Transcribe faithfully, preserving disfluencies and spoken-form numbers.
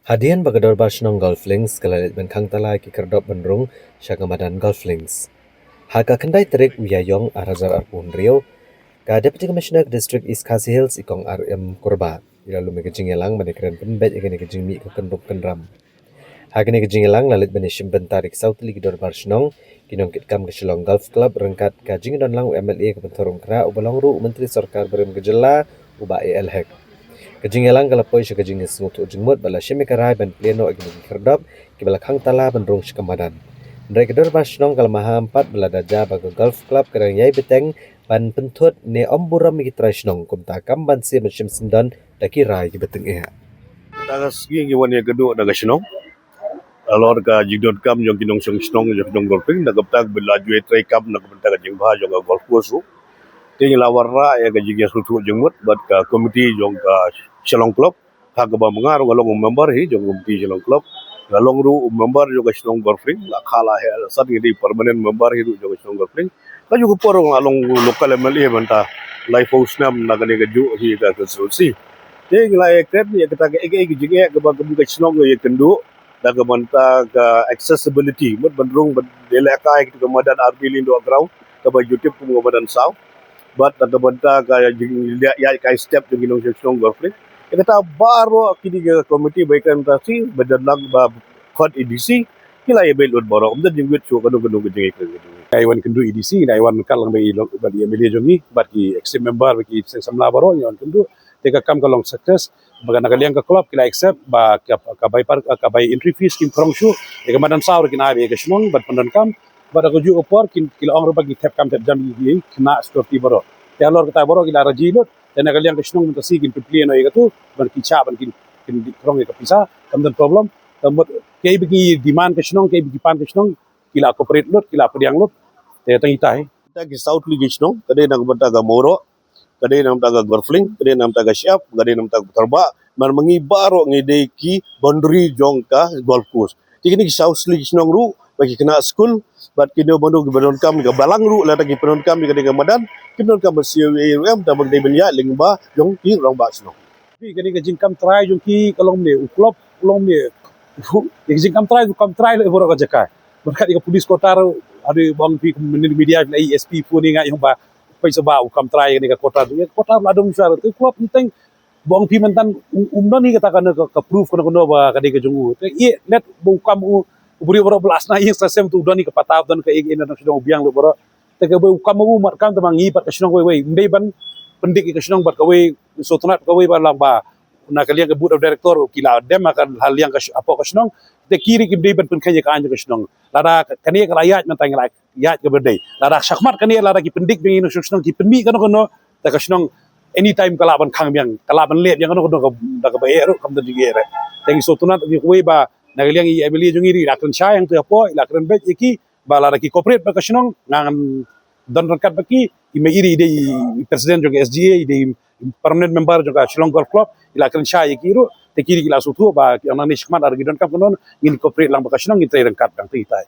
Hadien ba ka Dorbar Shnong Golf Links ka la leit ban khang tala ïa ki khyrdop ban rung sha ka madan Golf Links. Ha ka khyndai tarik u Ïaïong ar hajar arphew hynriew, ka Deputy Commissioner ka District East Khasi Hills i Kong R M Kurbah i la lum ïa ka jingïalang ban ïakren pynbeit ïa kane ka jingmih ka kynrung kynram. Ha kane ka jingïalang la leit ban ïashim bynta da ki saw tylli ki Dorbar Shnong, ki nongkitkam ka Shillong Golf Club ryngkat ka jingdon lang u M L A ka Pynthorumkhrah uba long ruh u Myntri Sorkar barim ka jylla u Bah A L Hek. Ka jingïalang ka la poi sha ka jingïasngewthuh jingmut bad la shim ïa ka rai ban plie noh ïa kine ki khyrdop kiba la khang tala ban rung sha ka madan. Hynrei ka Dorbar Shnong ka la maham pat ba lada jia ba ka Golf Club ka dang ïai bteng ban pynthut ne ym burom ïa ki trai shnong, kumta kam ban siew ban shim syndon da ki rai kiba tyngeh. Ta ka sngi ngi wan ïakynduh da ka shnong halor ka jingdonkam jong ki nongshong shnong jong ki nong Golf Links na ka bynta ba la ju ïai treikam na ka bynta ka jingbha jong ka golf course ruh. Te ngi la wanrah ïa ka jingïasngewthuh jingmut bad ka komiti jong ka Shillong Club, ha kaba ma nga ruh nga long u member hi jong ka komiti Shillong Club. Nga long ruh u member jong ka Shillong Golf Links, la kha la heh la san ngi dei permanent member hi ruh jong ka Shillong Golf Links. Ka juh ka por nga long local M L A mynta laiphew snem na kane kajuh hi ka constituency. Te ngi la ïakren ïa kata kaei kaei ka jingeh kaba ka shnong ka ïakynduh da ka bynta ka accessibility, mut ban rung ban lehkai kata ka madan R B Lyngdoh Ground kaba ju tip kum ka madan saw. Bad da ka bynta ka jingïaid kai step jong ki nongshong shnong Golf Links. Ïa kata baroh kine ki komiti ba ïakren mynta shi ba don lang ba khot ïa i D C, ki la ïa beit lut baroh, ym don jingwit shuh kano kano ka jingïakren. Ngi wan kynduh ïa i D C, ngi wan ryngkat lang bad i long bad i M L A jong ngi bad ki executive member bad ki seng samla baroh ngi wan kynduh. Te ka kam ka long success, ba na ka liang ka club ki la accept ba ka, ka bai par, ka bai entry fees kim krong shuh. Ïa ka madan saw ruh kin ai ba ïa ka shnong ban pyndonkam. Bad ha kajuh ka por kin, ki la ong ruh ba ki thep kam thep jam ïa ki khynnah security baroh. Te halor kata baroh ki la raji lut. Te na ka liang ka shnong mynta shi kin pynplie noh ïa katu ban kin shah ban kin, kin krong ïa ka pisa. Kam don problem. Te mut kiei ba ki demand ka shnong, kiei ba ki pan ka shnong, ki la cooperate lut, ki la pdiang lut. Te tang itai. Ta ki saw tylli ki shnong, ka dei na ka bynta ka Mawroh, ka dei na ka bynta ka Golf Links, ka dei na ka bynta ka Shyiap, ka dei na ka bynta ka Patharbah, man ma ngi baroh ngi dei ki boundary jong ka golf course. Te kine ki saw tylli ki shnong ruh ba ki khynnah skul bad kino mano kiba donkam ka balang ruh lada ki pyndonkam ïa kane ka madan, ki pyndonkam ban siew ïa i ruh em, tang ba ki dei ban ïaid lyngba jong ki rangbah shnong. Phi, kane ka jingkam trai jong ki ka long ne u club, u long ne u, ïa ka jingkam trai, u kam trai leh baroh ka jaka. Bad kat ïa ka police quarter, haduh ba ong phi mynnin media, phi la ïohi S P phone ïa nga ïa ong ba phi sa ba u kam trai kane ka quarter, ïa ka quarter la dang shuwa te u club teng. Ba ong phi mynta um, um don hi kata kane ka, ka proof kano kano ba ka dei ka jong u. Te ïa let ba u kam u, u briew baroh ba la sna ïing sna sem te u don hi ka pata, u don ka ïing, ïa na shnong u biang lut baroh. Te kawei u kam u mat kam te ma ngi pat ka shnong wei wei. Ym dei ban pyndik ïa ka shnong bad kawei, sngewtynnat kawei ba lang ba na ka liang ka board of director ki la dem ha ka, ha liang ka sh-, hapoh ka shnong. Te ki ruh kim dei ban pynkheiñ ïa ka aiñ ka shnong. Lada kane ka la ïaid mynta ngi la ïaid kaba dei. Lada shakhmat kane lada ki pyndik biang ïa ka shnong, ki pynmih kano kano, te ka shnong anytime ka lah ban khang biang, ka lah ban leh biang kano kano ka, da kaba eh ruh kam don jingeh ruh. Te ngi sngewtynnat ïa kawei ba na ka liang i M L A jong ngi ruh i la kren shai hangtu hapoh, i la kren beit ïa ki, ba lada ki cooperate bad ka shnong, ngan don ryngkat bad ki. I ma i ruh i dei i president jong ka S G A, i dei i permanent member jong ka Shillong Golf Club, i la kren shai ïa ki ruh, te ki ruh ki la sngewthuh ba ki ong nangne shakhmat lada ki donkam kano, ngin cooperate lang bad ka shnong, ngin trei ryngkat dang te itai.